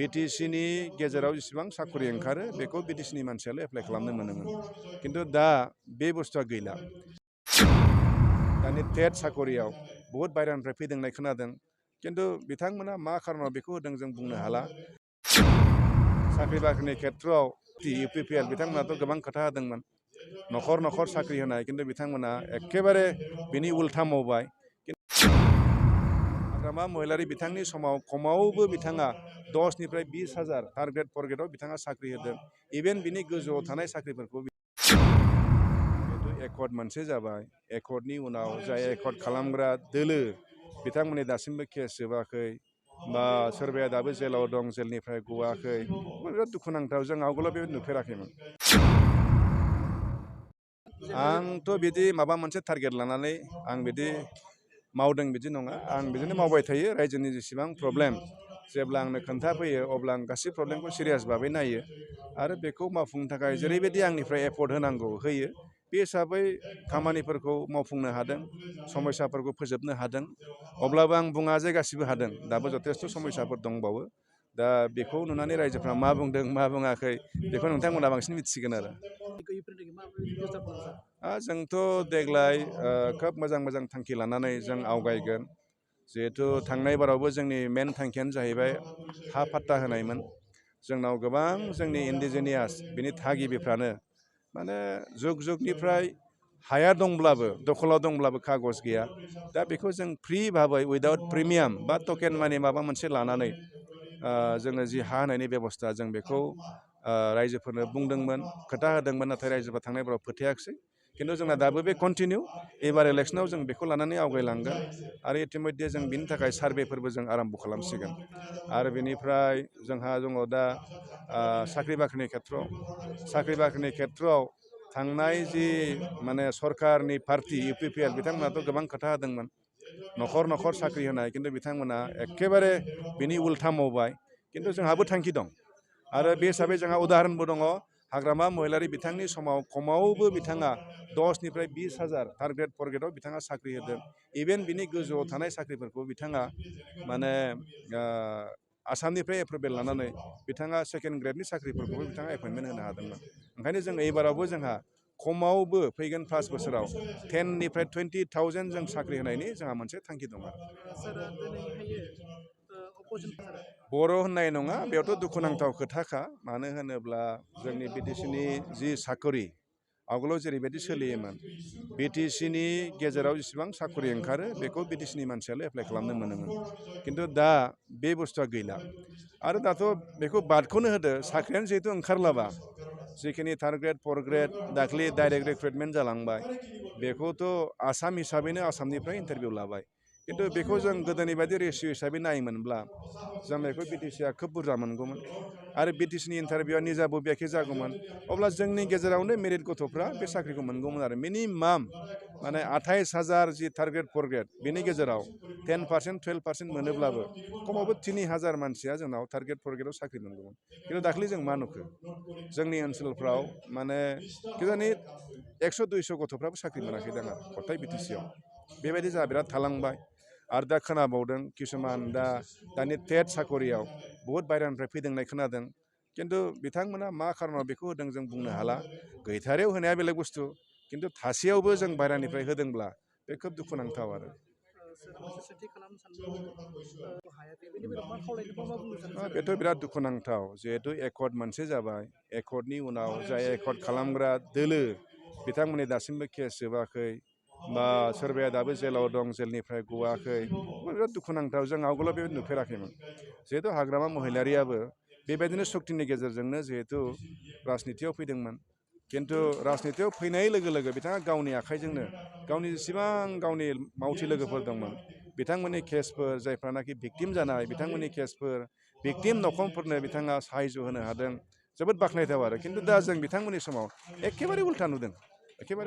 बिटिसिनि गेजेराव जेसेबां साखरि ओंखारो बेखौ बिटिसिनि मानसियाल' एप्लाइ खालामनो मोनोमोन खिन्थु दा बे बुस्थुआ गैला। दानि टेट साखरियाव बहुद बायह्रानिफ्राय फैदों होननाय खोनादों खिन्थु बिथांमोना मा खारनाव बेखौ होदों जों बुंनो हाला। साख्रि बाख्रिनि खेथ्रआव UPPL बिथांमोनाथ' गोबां खोथा होदोंमोन न'खर न'खर साख्रि होनाय खिन्थु बिथांमोना एखेबारे बिनि उल्था मावबाय। हाग्रामा महिलारि बिथांनि समाव खमावबो बिथाङा 10निफ्राय 20,000 टारगेट फरगेटआव बिथाङा साख्रि होदों। इभेन बिनि गोजौआव थानाय साख्रिफोरखौ एकर्ड मोनसे जाबाय। एकर्डनि उनाव जाय एकर्ड खालामग्रा दोलो बिथांमोननि दासिमबो केस जोबाखै बा सोरबाया दाबो जेलाव दं जेलनिफ्राय गवाखै। बिराद दुखुनांथाव जों आवगोलाव बेबायदि नुफेराखैमोन। आंथ' बिदि माबा मोनसे टारगेट लानानै आं बिदि मावदों बिदि नङा। आं बिदिनो मावबाय थायो। रायजोनि जेसेबां प्रब्लेम जेब्ला आंनो खोन्थाफैयो अब्ला आं गासै प्रब्लेमखौ सिरियास भाबै नायो आरो बेखौ मावफुंनो थाखाय जेरैबायदि आंनिफ्राय एफर्ट होनांगौ होयो। बे हिसाबै खामानिफोरखौ मावफुंनो हादों समस्याफोरखौ फोजोबनो हादों। अब्लाबो आं बुङा जे गासिबो हादों दाबो जथेस्थ' समस्याफोर दंबावो। दा बेखौ नुनानै रायजोफ्रा मा बुंदों मा बुङाखै बेखौ नोंथांमोना बांसिन मिथिसिगोन आरो। जोंथ' देग्लाय खोब मोजां थांखि लानानै जों आवगायगोन। जिहेथु थांनाय बारावबो जोंनि मेन थांखियानो जाहैबाय हा फाट्टा होनायमोन। जोंनाव गोबां जोंनि इन्डिजिनियास बिनि थागिबिफ्रानो माने जुग जुगनिफ्राय हाया दंब्लाबो दखलाव दंब्लाबो कागज गैया। दा बेखौ जों फ्रि भाबै उइदाउट प्रिमियाम बा टकेन मानि माबा मोनसे लानानै जोङो जि हा होनायनि बेबस्था जों बेखौ रायजोफोरनो बुंदोंमोन खोथा होदोंमोन नाथाय रायजोफ्रा थांनाय बाराव फोथायाखिसै। खिन्थु जोंना दाबो बे कन्टिनिउ एबार इलेक्सनाव जों बेखौ लानानै आवगायलांगोन आरो इतिमध्य जों बिनि थाखाय सार्भेफोरबो जों आराम्भ' खालामसिगोन। आरो बेनिफ्राय जोंहा दङ दा साख्रि बाख्रिनि खेथ्रआव थांनाय जि माने सरकारनि पार्टि UPPL बिथांमोनाथ' गोबां खोथा होदोंमोन न'खर न'खर साख्रि होनाय खिन्थु बिथांमोना एखेबारे बिनि उल्था मावबाय। खिन्थु जोंहाबो थांखि दं आरो बे हिसाबै जोंहा उदाहरनबो दङ। हाग्रामा महिलारि बिथांनि समाव खमावबो बिथाङा 10निफ्राय 20,000 टारगेट फरगेटआव बिथाङा साख्रि होदों। इभेन बिनि गोजौआव थानाय साख्रिफोरखौ बिथाङा माने आसामनिफ्राय एप्रुभेल लानानै बिथाङा सेकेन्ड ग्रेडनि साख्रिफोरखौबो बिथाङा एपइन्टमेन्ट होनो हादोंमोन। ओंखायनो जों एबारावबो जोंहा खमावबो फैगोन 5 बोसोराव 10निफ्राय 20,000 जों साख्रि होनायनि जोंहा मोनसे थांखि दं आरो। बर' होननाय नङा बेयावथ' दुखुनांथाव खोथाखा। मानो होनोब्ला जोंनि बिटिसिनि जि साखरि आवगोलाव जेरैबायदि सोलियोमोन बिटिसिनि गेजेराव जेसेबां साखरि ओंखारो बेखौ बिटिसिनि मानसियाल' एप्लाइ खालामनो मोनोमोन खिन्थु दा बे बुस्थुआ गैला। आरो दाथ' बेखौ बादखौनो होदो साख्रियानो जिहेतु ओंखारलाबा जिखिनि थार्ड ग्रेड फर्थ ग्रेड दाख्लि डाइरेक्ट रिक्रुइटमेन्ट जालांबाय बेखौथ' आसाम हिसाबैनो आसामनिफ्राय इन्टारभिउ लाबाय। खिन्थु बेखौ जों गोदोनि बायदि रेसिय' हिसाबै नायोमोनब्ला जों बेखौ बिटिसिया खोब बुरजा मोनगौमोन आरो बिटिसिनि इन्टारभिउआ निजा बबेयाखै जागौमोन। अब्ला जोंनि गेजेरावनो मेरिट गथ'फ्रा बे साख्रिखौ मोनगौमोन आरो। मिनिमाम माने 28,000 जि टारगेट फरगेट बेनि गेजेराव 10% 12% मोनोब्लाबो खमावबो 3,000 मानसिया जोंनाव टारगेट फरगेटआव साख्रि मोनगौमोन। खिन्थु दाख्लै जों मा नुखो जोंनि ओनसोलफ्राव माने किजानि 100-200 गथ'फ्राबो साख्रि मोनाखै दां आरो गथाय बिटिसिआव। बेबायदि जोंहा बिराद थालांबाय। आरो दा खोनाबावदों किसुमान दानि टेट साखरियाव बहुद बायह्रानिफ्राय फैदों होननाय खोनादों खिन्थु बिथांमोना मा खारनाव बेखौ होदों जों बुंनो हाला। गैथारियाव होनाया बेलेग बुस्थु खिन्थु थासेयावबो जों बायह्रानिफ्राय होदोंब्ला बे खोब दुखुनांथाव आरो। बेथ' बिराद दुखुनांथाव। जिहेथु एकर्ड मोनसे जाबाय। एकर्डनि उनाव जाय एकर्ड खालामग्रा दोलो बिथांमोननि दासिमबो केस जोबाखै बा सोरबाया दाबो जेलाव दं जेलनिफ्राय गवाखै। बिराद दुखुनांथाव जों आवगोलाव बेबायदि नुफेराखैमोन। जिहेतु हाग्रामा महिलारियाबो बेबायदिनो सक्तिनि गेजेरजोंनो जिहेतु राजनितियाव फैदोंमोन खिन्थु राजनितियाव फैनाय लोगो लोगो बिथाङा गावनि आखाइजोंनो गावनि जेसेबां गावनि मावथि लोगोफोर दंमोन बिथांमोननि केसफोर जायफ्रानाखि भिक्टिम जानाय बिथांमोननि केसफोर भिक्टिम नखरफोरनो बिथाङा साहायज' होनो हादों जोबोद बाख्नायथाव आरो। खिन्थु दा जों बिथांमोननि समाव एखेबारे उल्था नुदों। एखेबारे